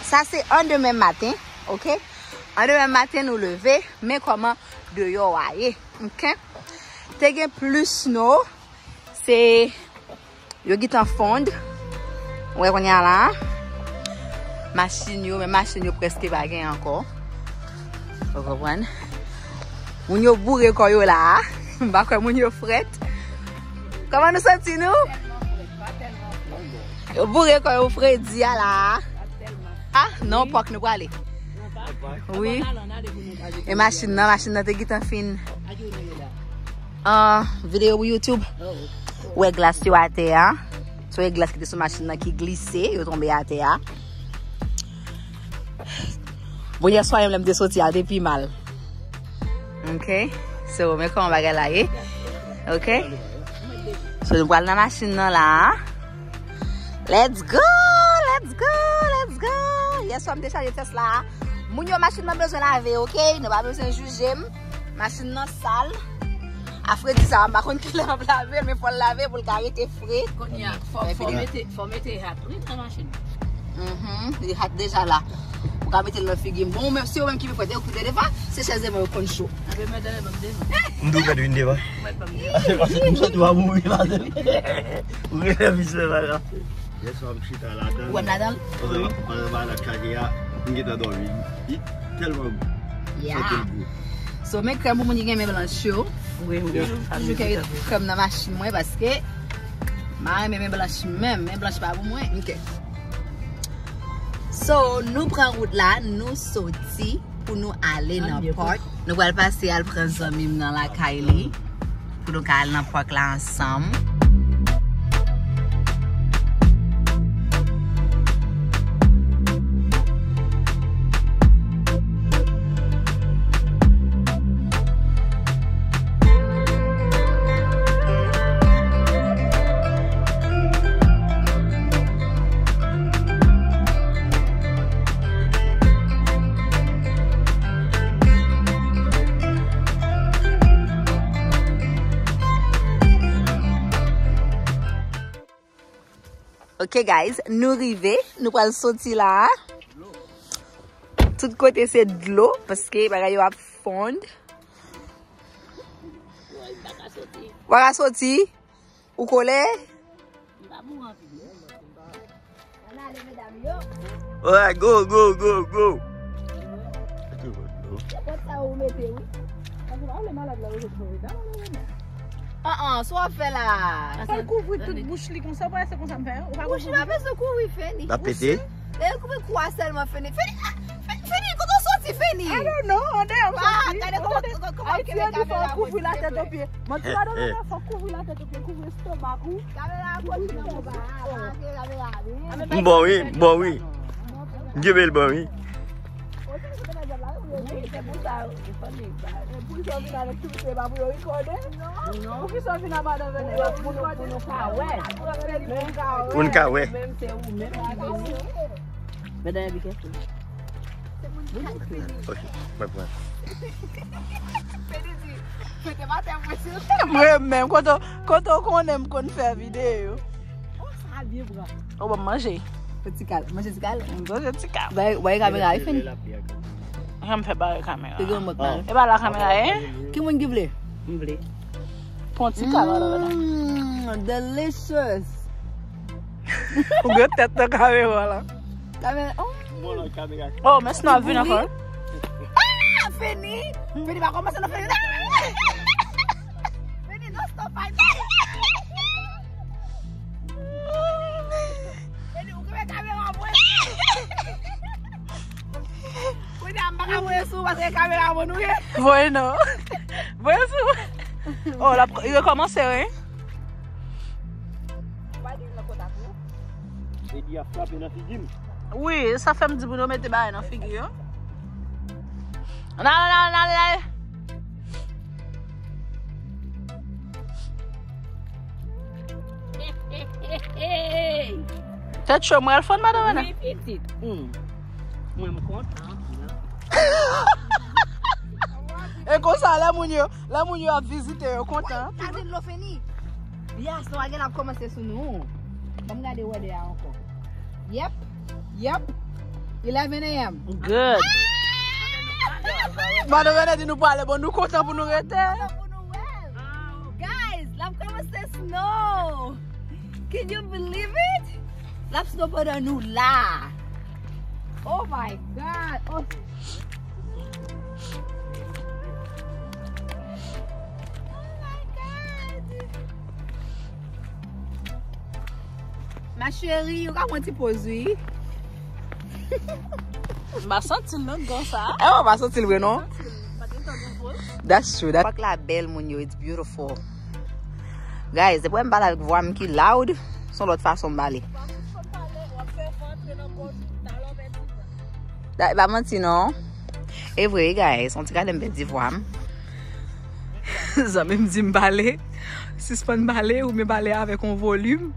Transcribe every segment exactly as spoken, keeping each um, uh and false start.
Sa se an demen maten, ok? An demen maten nou leve, men kòman deyò a ye, ok? Te gen plis snow, se yo gentan fonn. Ou wè kounye a la, machin yo, men machin yo prèske pa gen ankò. Ou konprann? Moun yo boure kò yo la. M pa kwè moun yo frèt. Kòman nou santi nou? Yo boure kò yo fredi a la. Ah, nan pòk nou prale. Wi. E machin nan, machin nan te gentan fin. Ah, videyo pou YouTube. Ou wè glas yo atè a. Se yon glas ki te sou machin nan ki glise, yo tonbe atè a. Bon, yèswa menm lè m te soti a, te pi mal. Ok? So, men kòman bagay la ye. Ok? So, nou pral nan machin nan la. Let's go! Let's go! Let's go! Yèswa m te chaje Tesla a. Moun yo, machin nan bezwen lave, ok? Nou pa bezwen jije m. Machin nan sal. A fredi sa, m pa konn kilè m ap lave l, men fò l lave pou l ka rete fre. Kounye a, fò, fò mete, fò mete hat, wi, nan machin. Mhm, li hat deja la. Ou ka mete l nan figi m. Bon, ou menm, se ou menm ki pi frèt, ou koute devan, se chèz devan yo konn cho. Anben, madan, ban m devan. M tou mèt vin devan. Mwen, ban m devan. Paske m santi w ap mouri, madan. Ou gen lè vin fè bagay. Yèswa, m chita ladan. Ou wè m ladan? Pandan, pandan bagay la chaje a, m gentan dòmi. Li tèlman gou. Yeah. Santi l gou. So, men krèm pou moun ki gen men blanch yo. Wi, wi. Toujou, toujou kite krèm nan machin mwen paske m pa renmen men blanch menm. Men blanch pa pou mwen. Ok. So, nou pran wout la, nou soti pou nou ale nan pòk. Nou pral pase al pran zanmi m nan lakay li. Pou nou ka al nan pòk la ansanm. Ok, guys, nou rive, nou pral soti la. Tout kote se dlo, paske bagay yo ap fonn. Ou pa ka soti? Ou kole? Alright, go, go, go, go. An, an, sa w ap fè la? Fò l kouvri tout bouch li konsa, ou pa wè se konsa m fè, ou pa konprann? Bouch li pa bezwen kouvri, Feni. L ap pete? Lè l kouvri kou a sèlman, Feni. Feni, ah, Feni, Feni, kote w soti, Feni? I don't know, andeyò m soti. Gade kòman, kòman Ayiti yo di fò w kouvri latèt o pye. Manti pa done, fò w kouvri latèt o pye, kouvri estomak ou. M bon wi, m bon wi. M kenbe l bon wi. Pou nou ka wè. Pou nou ka wè. Medam, Ok, mwen pran. Mwen menm, kote, kote w konnen m konn fè videyo. Oh, sa byen pran. Ou ban m manje. Fè ti kal. Manje ti kal? M manje ti kal. Bay, bay kamera, e Feni. Jan m fè bare kamera. Te gen yon mòt mal. E pa la kamera ye? Ki moun ki vle? M vle. Pran ti kal, wala, wala. Mm, delicious. Ou gen tèt nan kamera la. Kamera, oh. Oh, men si nou ap vin ankò. Ah, Feni. Feni pa kòmanse non, Feni. Feni, non, stop, pa. Feni, ou kenbe kamera mwen. Kounye a, m pa ka voye sou ou paske kamera mwen nou ye. Voye non. Voye sou ou. Oh, l ap, li rekòmanse, wi. Ou pa di l nan kontak nou? Epi ap frape nan figi m. Wi, sa fè m di pou nou mete bagay nan figi yo. Ann ale, ann ale, ann ale, ann ale. Tèt cho, mwen al fann madan Rena. Wi, pitit. Hmm. Mwen, m kontan. E konsa, lè moun yo, lè moun yo ap vizite, yo kontan. Sa vin lo fini. Yes, nou a gen ap kòmanse sou nou. Ban m gade wèdè a ankò. Yep. Yep. Eleven a m. Good. Madan René di nou prale, bon, nou kontan pou nou rete. Guys, l ap kòmanse snow. Can you believe it? L ap snow pandan nou la. Oh my God. Oh. Oh my God. Ma chérie, ou ka pran ti poz, wi. M pa santi l non, dan sa. Eh, ou pa santi l vre non. That's true. That... Pak la bèl, moun yo, it's beautiful. Guys, depi m pale avèk vwa m ki loud, se yon lòt fason m pale. Da, e pa manti non. E vre, guys, on ti gade m pèdi vwa m. Zanmi m di m pale, sispann pale, oubyen pale avèk yon volim.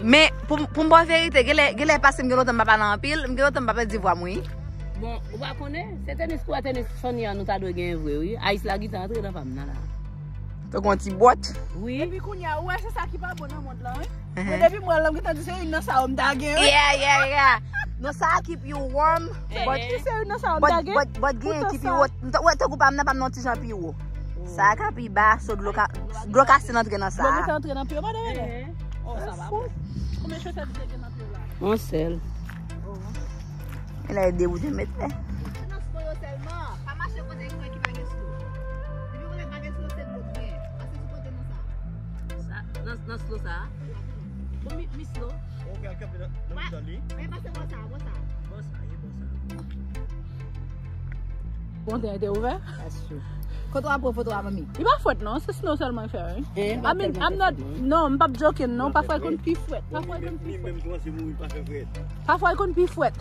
Men, pou, pou m ba w verite, genlè, genlè paske m gen lontan m pa pale anpil, m gen lontan m pa pèdi vwa m, wi. Bon, ou pa konnen, se tenis kou a tenis Fanny an nou ta dwe genyen vre, wi. Ice la gentan antre nan pa m nan la. Tankou yon ti bòt. Wi. Epi kounye a, ou wè se sa ki pa bon nan mond lan, wi. Mwen depi m wè l la, m gentan di se youn nan sa yo m ta gen, wi. Yeah, yeah, yeah. Non, sa keep you warm, but, but, but gen ki pi wo. M t-, wè, tankou pa m nan, pa m nan ti jan pi wo. Sa a ka pi ba, so dlo ka, dlo ka still antre nan sa a. Dlo gentan antre nan pye w, madan René? Oh, sa pa bon. Konbyen chosèt ou te gen nan pye w la? Yon sèl. E la, e de ou te mete. Nan snow yo sèlman. Pa mache kote ki pa gen snow. Depi kote pa gen snow, se dlo ki gen. Pase sou kote nan sa. Sa, nan, nan snow sa. Bon, mi, mi snow. Ok, al kanpe nan, nan mitan li. Men pase bò sa, bò sa. Bò sa, ye bò sa. Bon, te, te ouvè? That's true. Kote w ap pran foto a, manmi? Li pa frèt non, se snow sèlman l fè, wi. Eh, I mean, I'm not, non, m p ap joking non, pafwa l konn pi frèt. Pafwa l konn pi frèt. Li menm kòmanse mouri, pa fè frèt. Pafwa l konn pi frèt.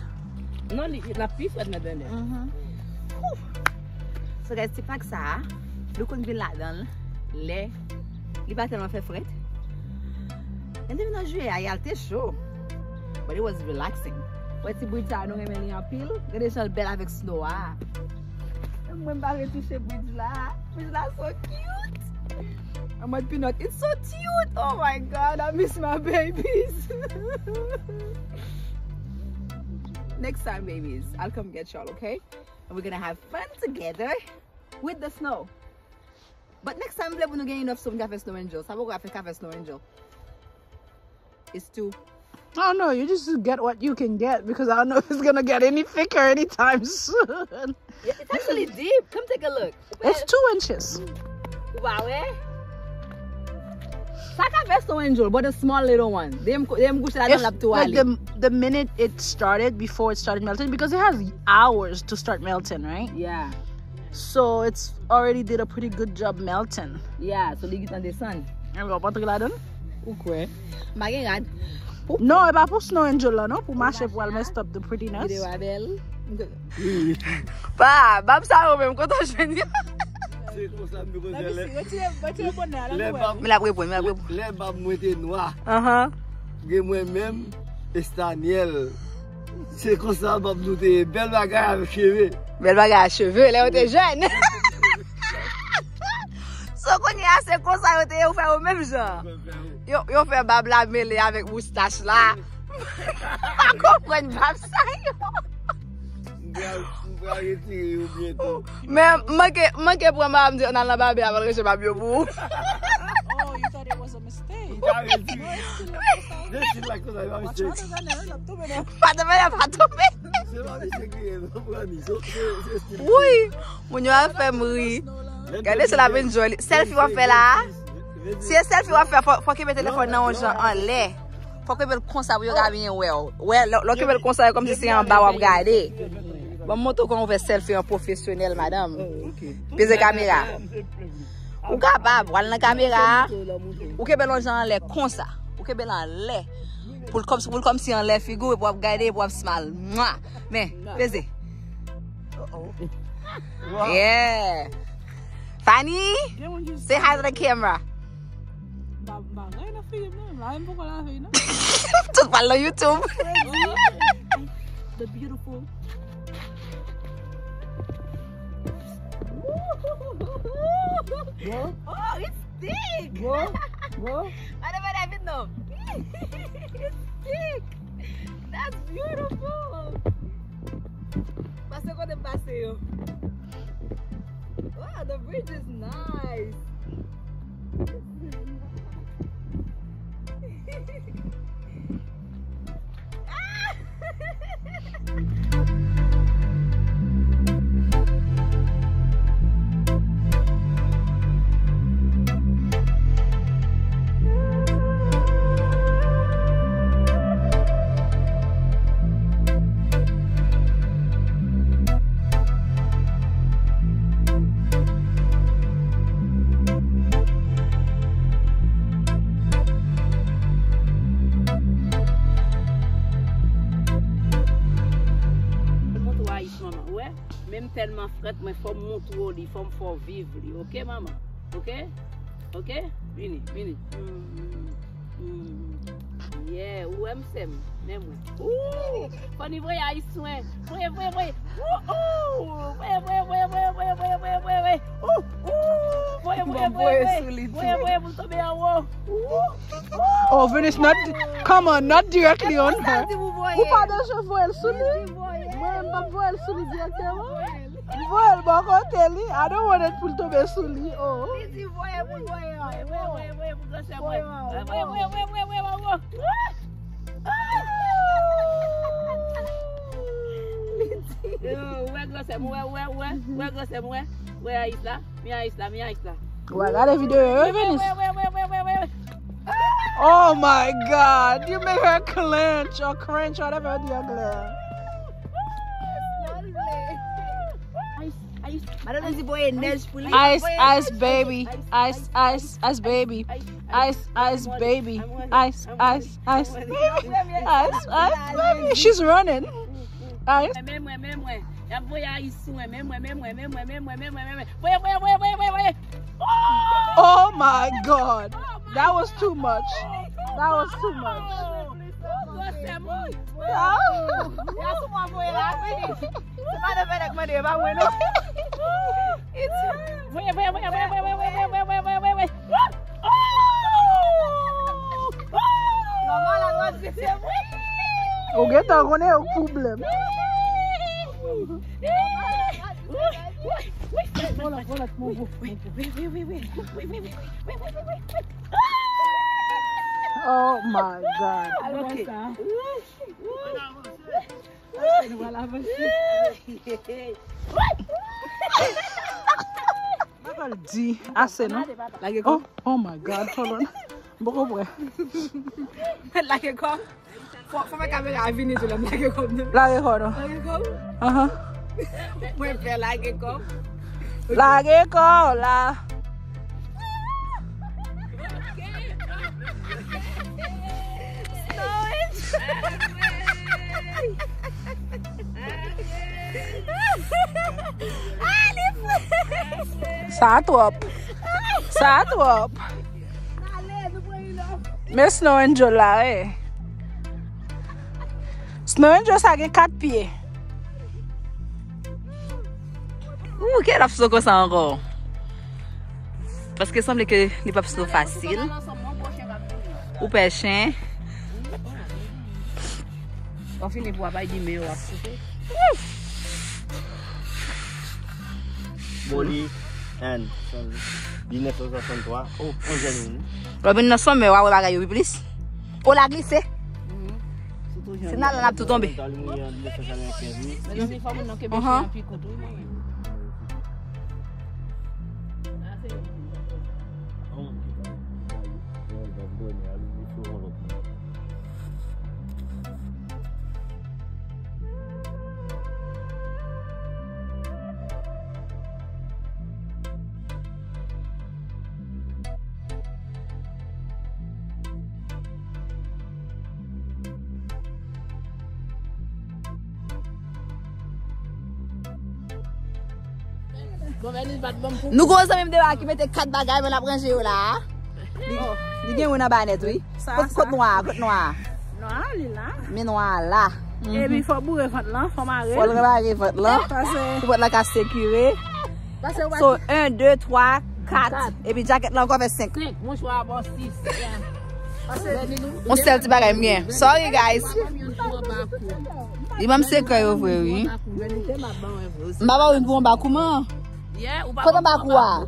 Non, li, l ap pi frèt nan dendè. Mhm. Whew. So guys, ti pak sa a, nou konn vin ladan l lè li pa tèlman fè frèt. Lè n te vin nan jiyè a, y al te cho. But it was relaxing. Wè ti bridge sa a, nou renmen li anpil. Gade jan l bèl avèk snow a. Mwen m pa retouche bridge la. Bridge la so cute. An mòd Peanut, it's so cute. Oh my God, I miss my babies. Next time, babies, I'll come get y'all, okay? And we're gonna have fun together with the snow. But next time, m vle pou nou gen enough snow pou n ka fè snow angel. Sa poko ka fè, ka fè snow angel. It's too... I don't know. You just get what you can get because I don't know if it's gonna get any thicker anytime soon. Yeah, it's actually deep. Come take a look. It's two inches. Ou pa wè? Sa ka fè snow angel, but a small little one. Dem, dem kouche ladan l ap tou ale. Like the, the minute it started, before it started melting, because it has hours to start melting, right? Yeah. So it's already did a pretty good job melting. Yeah, so li gentan desann. Ann, w ap antre ladan l? Ou kwè? M pa gen rad. Non, e pa pou snow angel la non, pou mache pou al mess up the prettiness. Videyo a bèl. Pa, bab sa yo menm, kote w jwenn yo? Se konsa m te konn fè lè. Retire, retire bònè a, lè bab, men l ap reponn, men l ap reponn. Lè bab mwen te nwa. Gen mwen menm, Estaniel. Se konsa bab nou te ye. Bèl bagay avèk cheve. Bèl bagay ak cheve, lè yo te jèn. So kounye a, se konsa yo te ye, ou fè yo menm jan. Yo, yo fè bab la mele avèk moustach la. Pa konprann bab sa yo. M pral, m pral retire yo byento. Men manke, manke pran bab, m di, n al nan babè a, pa l ranje bab yo pou ou. Oh, you thought it was a mistake. M ka retire. Just like that, my mistake. Pa tonbe, pa tonbe. Se pa mistake, non, pran ni. Se, se, se stil. Wi, moun yo ap fè m ri. Gade sa l ap enjoy li. Selfie w ap fè la a? Si e selfie w ap fè, fò, fò w kenbe telefòn nan yon jan anlè. Fò w kenbe l konsa pou yo ka byen wè w. Wè, lè, lè w kenbe l konsa, e kòmsi se anba w ap gade. Ban m montre w kòman w fè selfie an pwofesyonèl, madanm. Peze kamera. Ou kapab, w al nan kamera a, ou kenbe l yon jan anlè konsa. Ou kenbe l anlè. Pou l kòmsi, pou l kòmsi anlè figi w, epi w ap gade, epi w ap smile. Mwa! Men, peze. Yeah. Fanny, say hi to the camera. Tout pral nan YouTube. The beautiful. Oh, it's thick. Madam, madam, vin non. It's thick. That's beautiful. Pase kote m pase yo. Wow, the bridge is nice. Montre w Ayis, manman. Ou wè? Menm tèlman frèt mwen, fò m montre w li, fò m fè w viv li. Oke, manman? Oke? Oke? Vini, vini. Mm, mm, mm. Yeah, ou wè m sè m. Men mwen. Ooh, fò ni voye Ayis swen. Voye, voye, voye. Ooh, ooh. Voye, voye, voye. Ooh, ooh. Voye, voye, voye, voye. Voye, voye, pou l tonbe anwo. Ooh, ooh. Oh, Venus, not, come on, not directly on her. Ou pa bezwen voye l sou li. Mwen, m p ap voye l sou li dirèkteman. Voye l bò kote li. I don't want it pou l tonbe sou li. Oh. Li di voye pou l voye an. Voye, voye, voye, voye pou grandsè mwen. Voye, voye, voye, voye, voye, voye. Li di. Yo, ou wè grandsè m, ou wè, ou wè, ou wè, ou wè grandsè m, ou wè. Ou wè Ayis la, mi Ayis la, mi Ayis la. Ou wè gade videyo yo, Venus. Voye, voye, voye, voye, voye, voye. Oh my God, you made her clench or cringe, whatever you do, Glenn. Ice, ice, madam nan di voye nèj pou li. Ice, ice, baby. Ice, ice, ice, baby. Ice, ice, baby. Ice, ice, ice, baby. Ice, ice, baby. She's running. Ice. Men mwen, men mwen. Y ap voye Ayis sou mwen. Men mwen, men mwen, men mwen, men mwen, men mwen, men mwen. Voye, voye, voye, voye, voye, voye. Oh my God. That was too much. That was too much. Gwo sè mwen. Ah. Yasou mwen voye la vini. Se pa de fè nèg mande, e pa mwen non. Voye, voye, voye. Nòmal, alò, se, se mwen. Ou gentan konnen yon pwoblèm. Wi, wi, wi. Wi, wi, wi, wi. Oh my God. Ok. Nou pral avanse. M pa pral di ase non. Lage kò. Oh, oh my God, hold on. M poko prè. Lage kò. Fò, fò fè kamera a vini tou lè m lage kò m nan. Lage kò non. Lage kò. Aha. Mwen fè lage kò. Lage kò la. Sa twòp. Sa twòp. Men Snow Angel la, wi. Snow Angel sa gen kat pye. Ou, ki l ap slo konsa ankò? Paske sanble ke li p ap slo fasil. Ou pè chen. W ap fini pou w ap bay di men w ap soupe. Molly Ann, mil nèf san swasanntwa, oh, on jèn moun. Lè w vin nan somè, w a wè bagay yo pi plis. O la glise. Se nan la n ap tou tonbe. Mezanmi, fò moun nan kenbe chen an pi kout, wi, mwen menm. Nou gon zanmi m deyò a ki mete kat bagay, men l ap ranje yo la. Li, li gen youn anba nèt, wi. Kot, kot nwa a? Kot nwa a? Nwa a, li la. Men nwa a la. Epi fò boure vant lan, fò mare l. Fò l mare vant lan. Pou vant lan ka sekire. So, en, de, twa, kat. Epi djakèt lan ankò fè senk. Senk, mouchwa a bò sis. Yon sèl ti bagay m gen. Sorry, guys. Li ban m sekrè yo vre, wi. M pa ba w youn pou anba kouman? Kote anba kou a?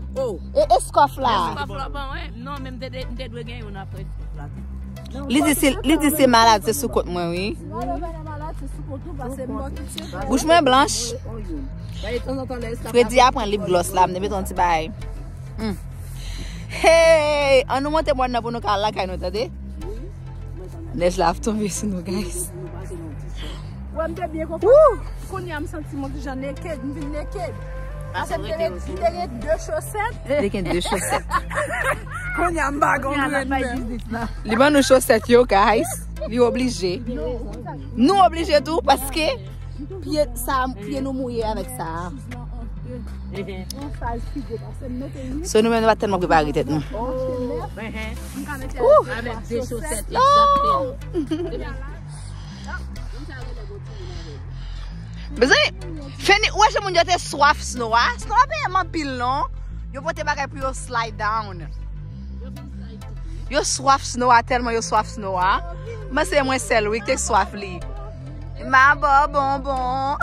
E eskòf la? Non, men m te dwe gen youn apre eskòf la. Li di se, li di se malad, se sou kont mwen, wi. Bouch mwen blanch. Fredi a pran lip gloss la, m te mete yon ti bagay. Hmm. Hey, ann nou monte mòn nan pou nou ka al lakay nou, tande? Nèj la ap tonbe sou nou, guys. Wè, m te byen konprann. Kounye a, m santi m on ti jan naked, m vin naked. Paske m te gen, m te gen de chosèt. Te gen de chosèt. Kounye a, m pa gon grenn menm. Li ban nou chosèt yo, guys. Li oblije. Nou oblije tou, paske pye sa, pye nou mouye avèk sa. So nou menm nou pa tèlman prepare tèt nou. Avèk de chosèt, egzakteman. Bezwen fini, ou wè jan moun yo te swaf snow a? Snow a pa menm anpil non. Yo pote bagay pou yo slide down. Yo swaf snow a, tèlman yo swaf snow a. Mwen se mwen sèl wi ki te swaf li. Ma bò bonbon.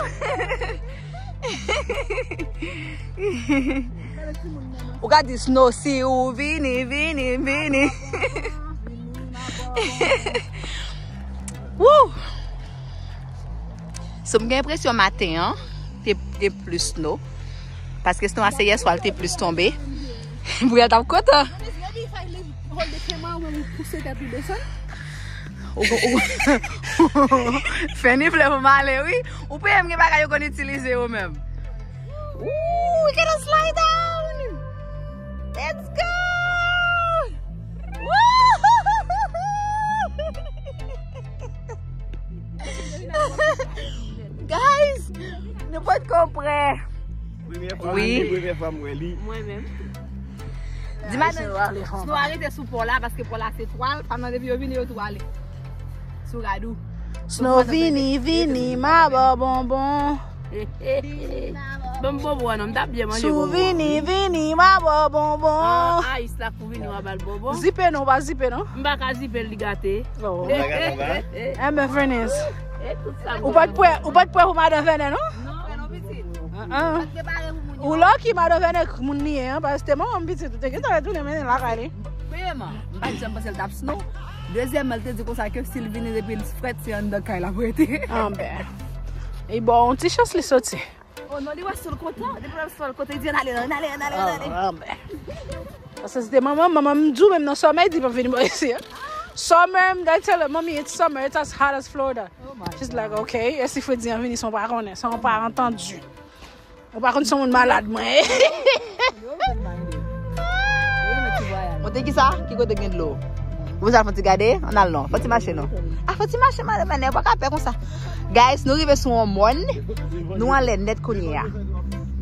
Ou ka di snow si ou vini, vini, vini. Woo! So, m gen enpresyon maten an, te, te plis snow. Paske snow a se yèswa l te plis tonbe. Brielle t ap kontan. Ou, ou, ou, Fanny vle pou m ale, wi. Ou peye m gen bagay yo konn itilize yo menm. Ooh, we gotta slide down. Let's go. Woo! Guys, nou potko prè. Premyè fwa, wi. Premyè fwa m wè li. Mwen menm. Di madanm, snow a rete sou pò la, paske pò la se twal, pa nan depi yo vini, yo tou ale. Sou rad ou. Snow vini, vini, ma bò bonbon. Ban m bonbon an non, m t ap byen manje bonbon. Sou vini, vini, ma bò bonbon. Ah, ah, Isla pou vini, w a ba l bonbon. Zipe non, w pa zipe non. M pa ka zipe l, li gate. Oh. Enben, Frenez. Ou pa t prè, ou pa t prè pou madan Vènè non? Non, non, pitit. Ah, ah. Ou lucky, madan Vènè moun li ye, an, paske manman m pitit, ou te gentan retounen mennen lakay li. Premyèman, m pa t janm panse l t ap snow. Dezyèmman, l te di konsa ke si l vini depi l frèt, se anndan kay l ap rete. Anben. Li ba w yon ti chans li soti. Oh non, li wè sou l kontan. Depi l wè sou l kontan, li di, "Ann ale, ann ale, ann ale, ann ale." Anben. Paske se te manman, manman m di w menm nan sòmèy, di pa vini bò isi, an. Summer, m gade tell her, "Mommy, it's summer, it's as hot as Florida." She's like, "Okay." E si Fredi an vini, se yon pa konnen, se yon pa antandi. Ou pa konn se yon moun malad mwen ye. Monte ki sa? Ki kote gen dlo? Ou bezwen al fè ti gade? Ann al non. Fè ti mache non. Ah, fè ti mache, madanm Vènè, ou pa ka pè konsa. Guys, nou rive sou yon mòn. Nou anlè nèt kounye a.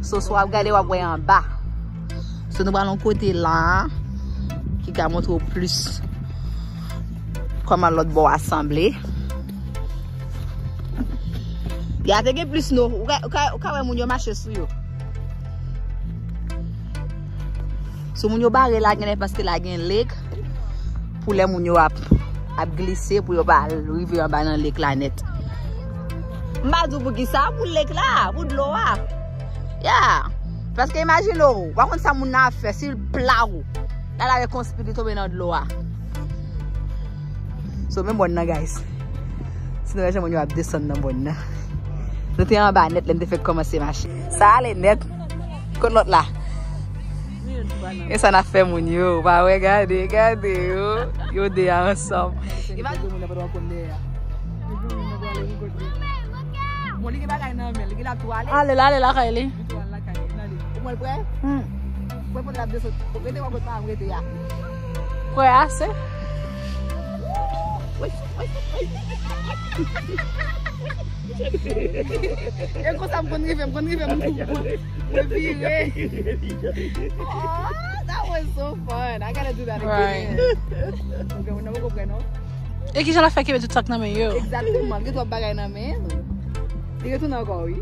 So, si w ap gade, w ap wè anba. So, nou pral yon kote la ki ka montre w plis kòman lòt bò a sanble. Ya te gen plis snow. Ou ka, ou ka, ou ka wè moun yo mache sou yo. So moun yo bare la, genlè paske la gen lake. Pou lè moun yo ap, ap glise, pou yo pa rive anba nan lake la nèt. M pa di w pou ki sa, pou lake la, pou dlo a. Ya. Paske imajine w, w pa konn sa moun nan ap fè, si l pla w. L al avèk yon speed, li tonbe nan dlo a. So, men mòn nan, guys. Si nou wè jan moun yo ap desann nan mòn nan. Nou te anba nèt lè n te fèk kòmanse mache. Sa ale nèt. Kot lòt la? E sa n ap fè moun yo. Pa wè, gade, gade yo. Yo de a ansanm. Bon, li gen bagay nan men, li gen la tou ale. Ale, ale lakay li. Ou mwen prè? Hmm. Mwen pote la de sot. Rete wè kot pa rete a. Prè ase? E konsa m konn rive, m konn rive, m, mwen vire. Oh, that was so fun. I gotta do that again. Right. Ok, mwen nan mwen konprann non. E kijan l ap fè kenbe tout sa k nan men yo? Egzakteman, li gen twòp bagay nan men l. Li retounen ankò, wi.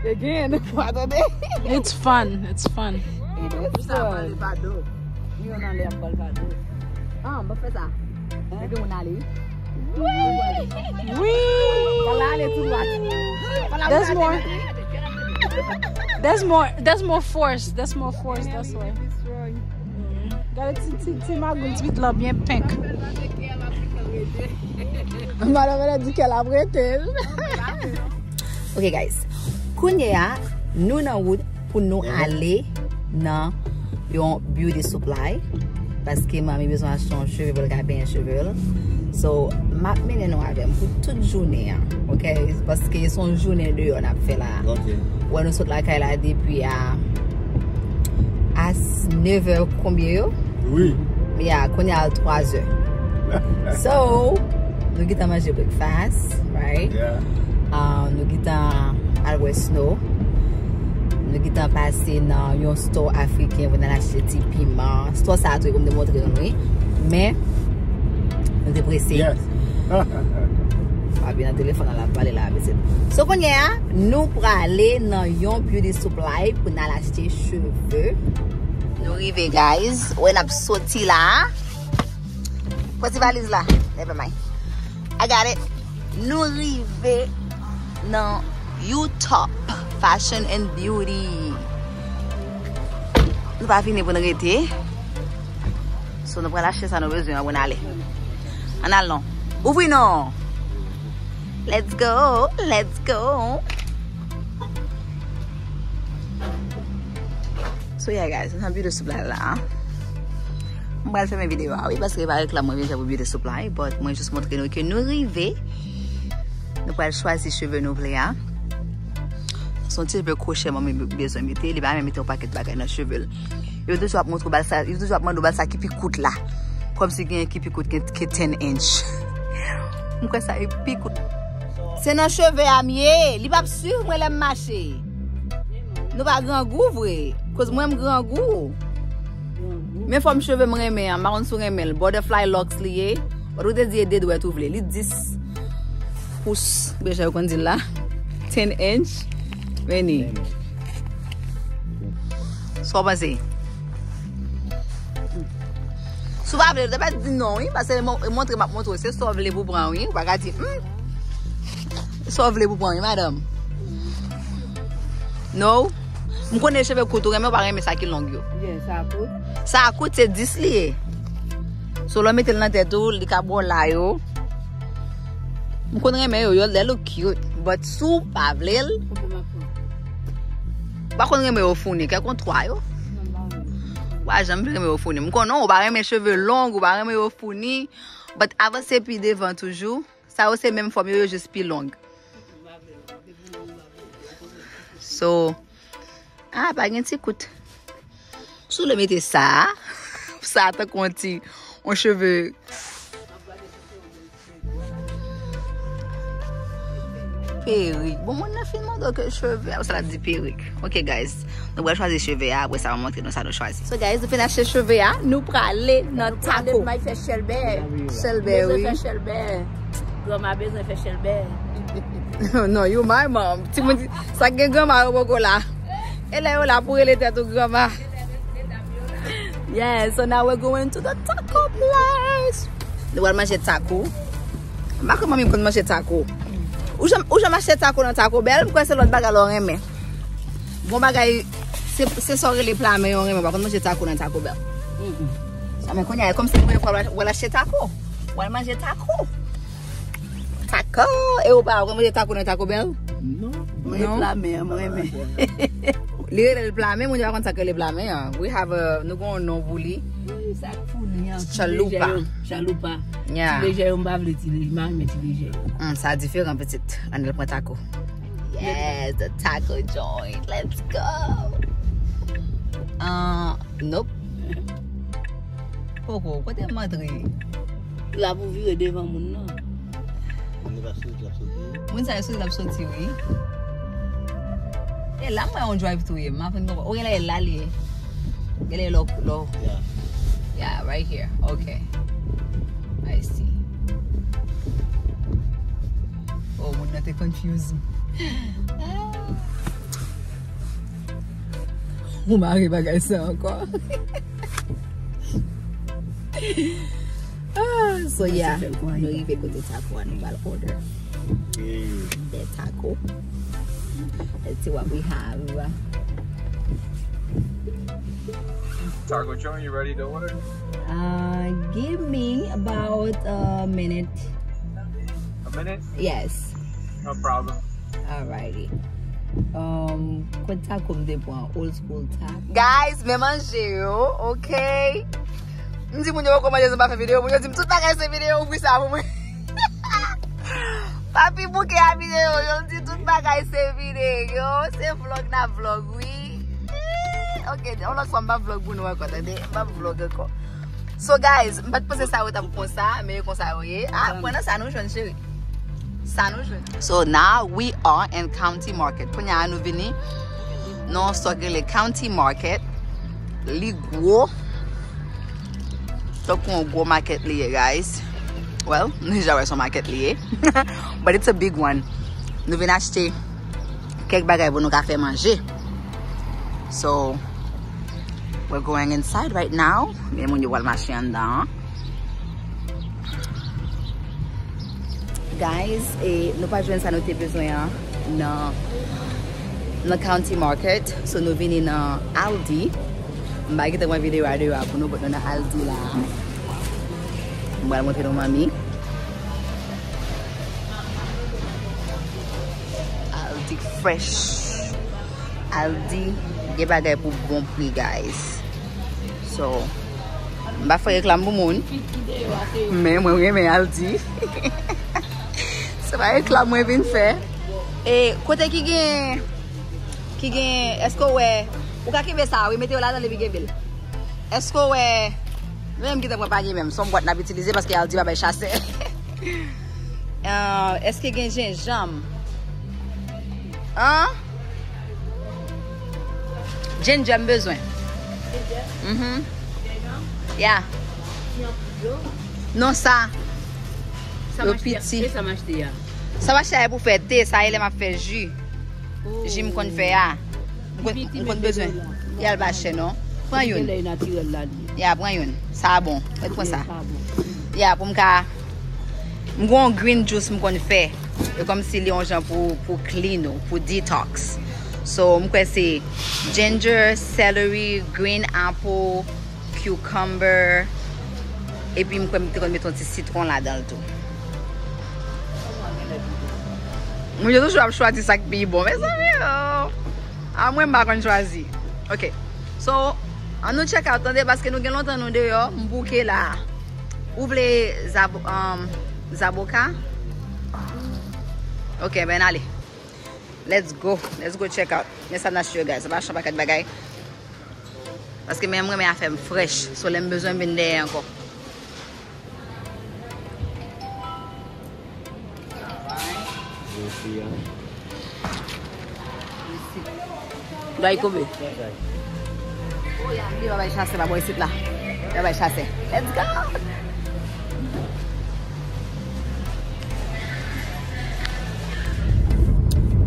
Again, pa tande. It's fun, it's fun. It is fun. Li nan lè ap pral pa dou. Ah, mwen fè sa. Mwen gen moun ale, wi. Wi! Wala ale tou dwat. Wala There's ale more. There's more. There's more force. There's more force. That's why. Gade ti, ti, ti magoun, ti pit lan byen pink. Madanm, elle a dit qu'elle a prêté. Ok, guys. Kounye a, nou nan wout pou nou ale nan yon beauty supply. Paske manmi bezwen achte yon cheve pou l ka benyen cheve l. So, m ap mennen nou avè m pou tout jounen an, ok? Paske se yon jounen deyò n ap fè la. Ok. Wè nou sot lakay la depi a, a nevè konbyen yo? Wi. Ya, kounye a l twazè. So, nou gentan manje breakfast, right? Yeah. Ah, nou gentan al wè snow. Nou gentan pase nan yon store afriken pou n al achte ti piman. Store sa a tou, e pou m te montre nou, wi. Men, nou te prese. Yes. Papi nan telefòn la, l ap pale la, mesye. So, kounye a, nou prale nan yon beauty supply pou n al achte cheve. Nou rive, guys. Wè, n ap soti la. Pran ti valiz la. Never mind. I got it. Nou rive nan Utop Fashion and Beauty. Nou pa vini pou n rete. So, nou pral achte sa nou bezwen an pou n ale. Ann al non. Ouvri non. Let's go. Let's go. So yeah, guys, nou nan beauty supply la. Mwen pral fèmen videyo a, wi, paske pa reklam mwen vin fè pou beauty supply, but mwen jis montre nou ke nou rive. Nou pral chwazi cheve nou vle a. Se yon ti cheve kwochè manmi bezwen mete, li pa renmen mete yon pakèt bagay nan cheve l. Yo toujou ap montre w ba l sa, yo toujou ap mande w ba l sa ki pi kout la. Kòmsi genyen ki pi kout ke, ke ten inch. M kwè sa e pi kout. Se nan cheve a m ye, li p ap swiv mwen lè m mache. Nou pa grangou vre. Koz mwen m grangou. Men fòm cheve m renmen an, m pa konn si w renmen l. Butterfly locks li ye. But ou te di e de dwèt ou vle. Li dis pous. Deja yo konn di l la. Ten inch. Vini. Sa w panse? Si w pa vle, ou te pa di non, wi, paske e mo-, e montre m ap montre w, se sa w vle pou pran, wi. Ou pa ka di, hmm. Sa w vle pou pran, wi, madanm. No? M konnen cheve kout, ou renmen, ou pa renmen sa ki long yo. Yeah, sa kout. Sa kout, se dis li ye. So, lè w mete l nan tèt ou, li ka ba w la yo. M konn renmen yo, yo, they look cute. But si w pa vle l, ou pa konn renmen yo founi, kèk yon twa yo. Ou pa janm vle renmen yo founi. M konnen w pa renmen cheve long, ou pa renmen yo founi. But avanse pi devan toujou. Sa yo se menm fòm yo, yo jis pi long. So, ah, pa gen ti kout. Si w vle mete sa, sa tankou yon ti, yon cheve. Perik. Bon, moun nan fin mande w ke cheve, apre sa l ap di perik. Ok, guys. Nou pral chwazi cheve a, apre sa, mwen montre nou sa nou chwazi. So, guys, nou fin achte cheve a, nou prale nan Taco. Mwen fè chèlbè. Chèlbè, wi. Bezwen fè chèlbè. Granma bezwen fè chèlbè. No, you my mom. Timoun di, sa gen granma yo poko la. E lè yo la pou rele tèt ou granma. Yeah, so now we're going to the taco place. Nou pral manje taco. M pa kwè manmi m konn manje taco. Ou janm, ou janm achte taco nan Taco Bell? M kwè se lòt bagay la w renmen. Bon bagay, se, se sa w rele pla men yo renmen. Ou pa konn manje taco nan Taco Bell. Sa men kounye a, kòmsi premye fwa w al achte taco. W al manje taco. Taco! E ou pa, ou konn manje taco nan Taco Bell? Non. Mwen pla men an, mwen renmen. Li rele l pla men, moun yo pa konn sa k rele pla men an. We have a, nou gen yon non pou li. Wi, sa k founi an. Chalupa. Ti lejè yo, chalupa. Yeah. Ti lejè yo, m pa vle ti lejè, m pa renmen ti lejè yo. Hmm, sa diferan pitit. Ann al pran taco. Yes, the taco joint. Let's go. Uh, nope. Poko, kote m antre? La pou vire devan moun nan. Moun nan pa soti, l ap soti. Moun sa yo soti, l ap soti, wi. E la, mwen, yon drive through ye. M aprann konprann. Ou genlè la li ye. Genlè lò, lò. Yeah. Yeah, right here. Okay. I see. Oh, moun nan te confuse. Ou mare bagay sa ankò. Ah, so yeah, nou rive kote taco a, nou pral order the taco. Let's see what we have. Taco Joe, you ready to order? Uh, give me about a minute. A minute? Yes. No problem. Alrighty. Um, kot taco m te pran? Old school taco. Guys, men manje yo, ok? M di moun yo poko manje, se m pa fè videyo. Moun yo di m tout bagay se videyo, ouvri sa pou mwen. Papi bouke a videyo, yo di tout bagay se videyo. Se vlog n ap vlog, wi. Ok, yon lòt fwa m p ap vlog pou nou ankò, tande? M p ap vlog ankò. So guys, m pa t panse sa yo t ap konsa, men e konsa yo ye. Ah, pran nan sa nou jwenn, cheri. Sa nou jwenn. So now we are in County Market. Kounye a nou vini nan yon stock rele County Market. Li gwo. Tankou yon gwo market li ye, guys. Well, nou deja wè se yon market li ye. But it's a big one. Nou vin achte kèk bagay pou nou ka fè manje. So, we're going inside right now. Men moun yo pral mache anndan an. Guys, e, nou pa jwenn sa nou te bezwen an nan, nan County Market. So, nou vini nan Aldi. M pa gentan pran videyo a deyò a pou nou, but nou nan Aldi la. M pral montre nou manmi. Aldi fresh. Aldi gen bagay pou bon pri, guys. So, m pa fè reklam pou moun. Men mwen renmen Aldi. Se pa reklam mwen vin fè. E kote ki gen, ki gen, èske w wè, ou ka kenbe sa, wi, mete yo ladan epi kenbe l. Èske w wè, nou menm ki te pran panye menm, se yon bwat n ap itilize paske Aldi pa bay chasè. Ah, èske gen jenjanm? An? Jenjanm bezwen. Jenjanm? Mhm. Jenjanm? Ya. Ki an poud yo? Non, sa. Sa yo m achte a. Piti. E sa m achte a? Sa m achte a e pou fè te, sa e lè m ap fè ji. Oh. Ji m konn fè a. M konn, m konn bezwen. Li al pa chè non. Pran youn. Gen lè e natirèl la li ye. Ya, pran youn. Sa bon. Mèt pran sa. Sa bon. Ya, pou m ka, m gon green juice m konn fè. E kòmsi li yon jan pou, pou clean ou, pou detox. So, m kwè se ginger, celery, green apple, cucumber. Epi m kwè m te konn mete yon ti sitwon ladan l tou. Moun yo toujou ap chwazi sa k pi bon. Mezanmi, oh. A mwen, m pa konn chwazi. Ok. So, ann nou check out, tande, paske nou gen lontan nou deyò, m bouke la. Ou vle zabo-, um, zaboka? Ok, ben ale. Let's go. Let's go check out. Men sa n achte yo, guys. Sa pa chan pakèt bagay. Paske men m renmen afè m fresh. So, lè m bezwen, m vin dèyè ankò. Guy Kobe. Oh, ya, li pa bay chasè, pa bò isit la. Li pa bay chasè. Let's go!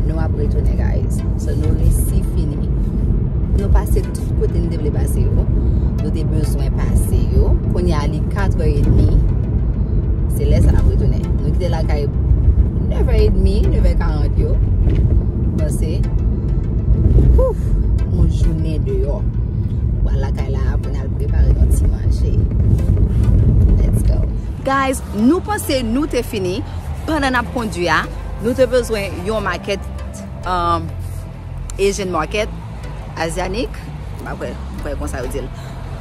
Nou ap retounen, guys. So, nou resi fini. Nou pase tout kote n te vle pase yo. Nou te bezwen pase yo. Kounye a, li katrè edmi. Se lè sa n ap retounen. Nou kite lakay nevè edmi, nevè karant yo. Panse, ouf, yon jounen deyò. Pral lakay la pou n al prepare yon ti manje. Let's go. Guys, nou panse nou te fini. Pandan n ap kondui a, nou te bezwen yon makèt, um, Asian market, azyanik, m pa kwè, m kwè konsa yo di l.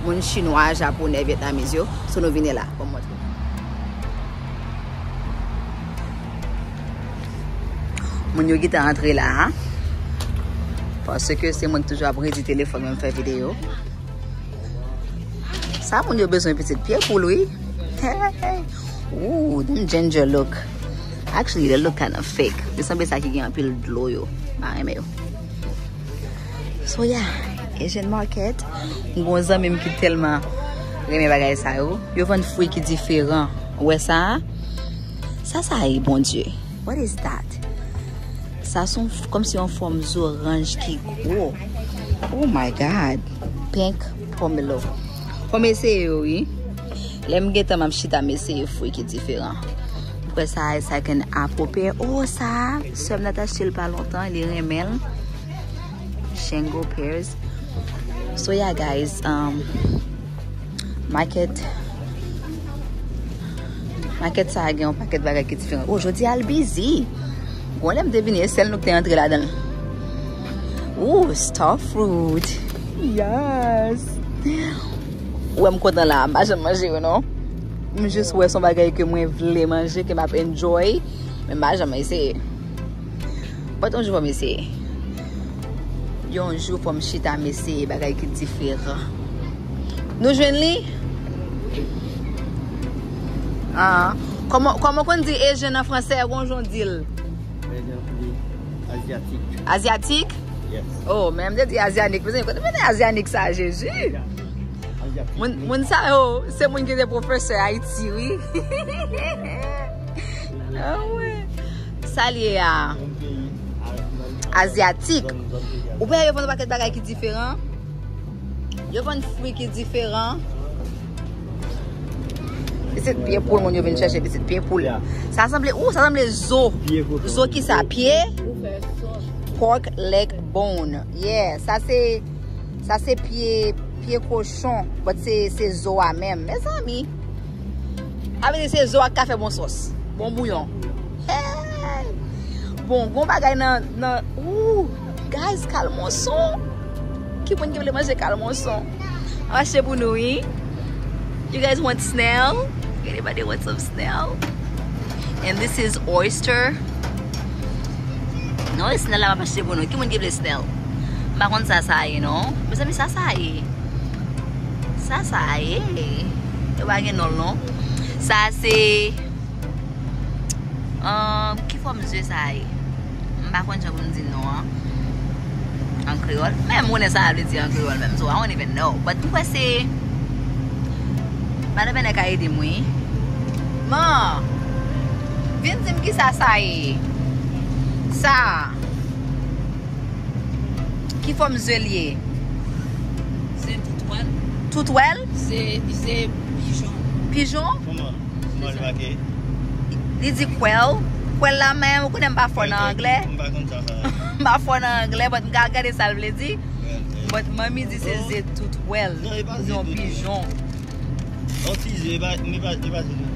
Moun chinwa, japonè, vyetnamiz yo. So nou vini la, ban m montre. Moun yo gentan antre la, a. Paske se mwen ki toujou ap redi telefòn mwen fè videyo. Sa moun yo bezwen pitit pye poul, wi. Hey, hey, hey. Ooh, them ginger look. Actually, they look kind of fake. Li sanble sa ki gen anpil dlo yo. M pa renmen yo. So, yeah, Asian market. M gon zanmi m ki tèlman renmen bagay sa yo. Yo vann fwi ki diferan. Ou wè sa? Sa, sa ye, Bondye? What is that? Sa se yon f-, kòmsi yon fòm zoranj ki gwo. Oh my God. Pink pomelo. Fò m eseye yo, wi. Lè m gentan m ap chita, m eseye fwi ki diferan. M kwè sa a, sa gen apple pear. Oh, sa a, sè m nan t achte l pa lontan, li renmen l. Shango pears. So yeah, guys, um, market, market sa a gen yon pakèt bagay ki diferan. Oh, jodi a l busy. Bon, lè m te vini, e sèl nou ki te antre ladan l. Ooh, star fruit. Yes. Ou wè m kontan la, m pa janm manje yo non. M jis wè se yon bagay ke mwen vle manje, ke m ap enjoy, men m pa janm eseye. But yon jou fò m eseye. Yon jou fò m chita m eseye bagay ki diferan. Nou jwenn li? Ah, kòman, kòman konn di Asian an fransè, ou konn jan di l? Asiatik. Asiatik? Yes. Oh, men m te di azyanik. Mezanmi, kote m jwenn azyanik sa, Jezi? Moun, moun sa yo, se moun ki te pwofesè Ayiti, wi. Ah, wi. Sa l ye a? Azyatik. Ou wè yo vann yon pakèt bagay ki diferan. Yo vann fwi ki diferan. Pitit pye poul, moun yo vin chèche pitit pye poul. Yeah. Sa sanble, ou, sa sanble zo. Pye kochon. Zo ki sa? Pye? Ou fè sòs. Pork leg bone. Yeah, sa se, sa se pye, pye kochon. But se, se zo a menm. Mezanmi. Sa vle di se zo a k ka fè bon sòs. Bon bouyon. Hey! Bon, gon bagay nan, nan, ooh, guys, kalmonson. Ki moun ki vle manje kalmonson? M ap achte pou nou, wi. You guys want snail? Anybody want some snail? And this is oyster. Non, e snail la m ap achte pou nou. Ki moun ki vle snail? M pa konn sa sa ye, non. Mezanmi, sa sa ye? Sa sa ye? Yo pa gen non l, non. Sa se, um, ki fòm zye sa ye? M pa konn jan pou m di non an an kreyòl. Men m konnen sa vle di an kreyòl menm, so I don't even know. But m kwè se Madan Bènè ka ede m, wi. Man, vin di m ki sa sa ye. Sa. Ki fòm zye l ye? Se toutwèl. Toutwèl? Se, se pijon. Pijon? Kòman? Kòman li make? Li di quail. Quail la menm, ou konnen m pa fò nan anglè. M pa konn sa sa. M pa fò nan anglè, but m ka gade sa l vle di. But manmi di se ze toutwèl. Non, e pa ze toutwèl. Yon pijon. Yon ti ze, e pa, e pa, e pa ze toutwèl.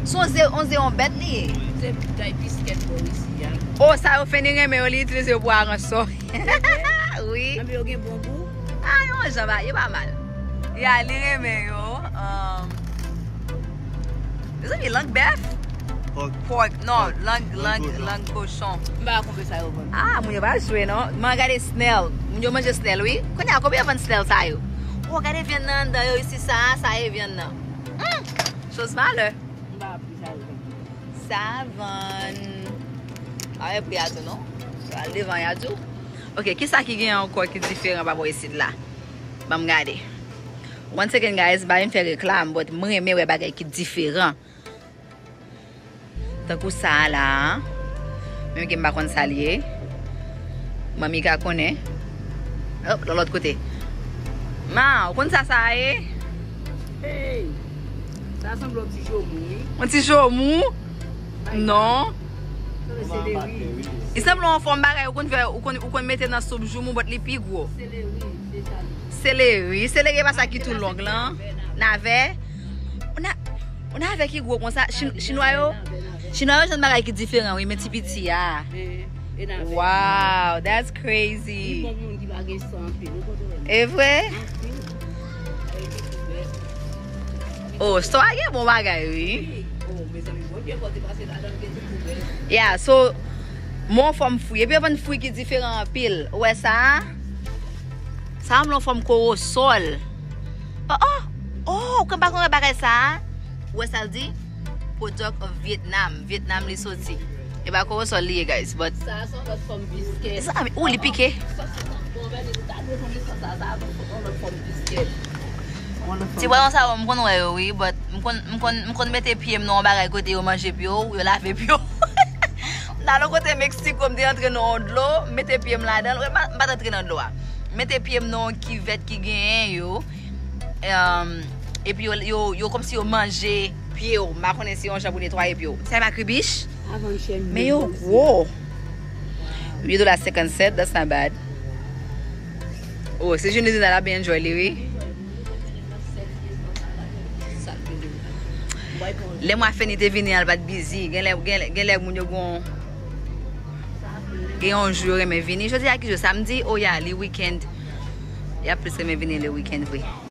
Se yon ze, yon ze, yon bèt li ye. Se tay piskèt bò isi a. Oh, sa yo fè ni renmen yo, li itilize yo pou aransò. Wi. Anpi yo gen bon gou. Ah, yo jan ba, yo pa mal. Ya, li renmen yo. Um, mezanmi, lang bèf? Pork. Pork, non, lang, lang, lang kochon. M pa konprann sa yo vann. Ah, moun yo pa jwe, non. Mwen gade snail. Moun yo manje snail, wi. Kounye a, konbyen yo vann snail sa yo? Oh, gade vyann nan anndan yo isi, sa, sa e vyann nan. Hmm, choz malè. M pa konprann sa yo vann. Sa vann. Pa wè pri a tou, non. Al devan y a di w. Ok, kisa ki gen ankò ki diferan pa bò isit la? Ban m gade. Once again, guys, m pa vin fè reklam, but m renmen wè bagay ki diferan. Tankou sa a la a. Menm ke m pa konn sa l ye. Manmi ka konnen. Hop, lòt lòt kote. Ma, ou konn sa sa a ye? Hey! Sa sanble yon ti jomou, wi. Yon ti jomou? Non. Li sanble yon fòm bagay ou konn fè, ou konn, ou konn mete nan soup joumou, but li pi gwo. Seleri, se sa li. Seleri. Seleri e pa sa ki tou long lan. Navè. Ou na, ou navè ki gwo konsa. Chin-, chinwa yo, chinwa yo jwenn bagay ki diferan, wi, men ti piti a. Wow, that's crazy. E vre? Oh, store a gen bon bagay, wi. Yeah, so, m wè yon fòm fwi. Epi yo vann fwi ki diferan anpil. Ou wè sa? Sa sanble yon fòm kowosòl. Oh, oh, oh, ou konn pa konn bagay sa a? Ou wè sa l di? Product of Vietnam. Vietnam li soti. E pa kowosòl li ye, guys, but sa a se yon lòt fòm biskèt. Sa, oh, li pike. Sa se bon, men li ta dwe konn sa, sa, sa, yon lòt fòm biskèt. Ti bwayon sa yo, m konn wè yo, wi, but m konn, m konn, m konn mete pye m nan yon bagay kote yo manje pye w, yo lave pye w. M t al yon kote Meksiko, m te antre nan yon dlo, m mete pye m ladan l, m pa, m pa t antre nan dlo a. M mete pye m nan yon kivèt ki genyen yo, um, Epi yo, yo, yo kòmsi yo manje pye w. M pa konnen si yon jan pou netwaye pye w. Sa e makribish? Men yo gwo. Uit dola senkannsèt, that's not bad. Oh, se Junidina la byen enjoy li, wi. Lè mwa Feni te vini, al pa t bizi. Gen lè, gen, gen lè moun yo gon, gen yon jou yo renmen vini. Jodi a ki jou? Samdi? Oh ya, li weekend. Y ap plis renmen vini le weekend vre.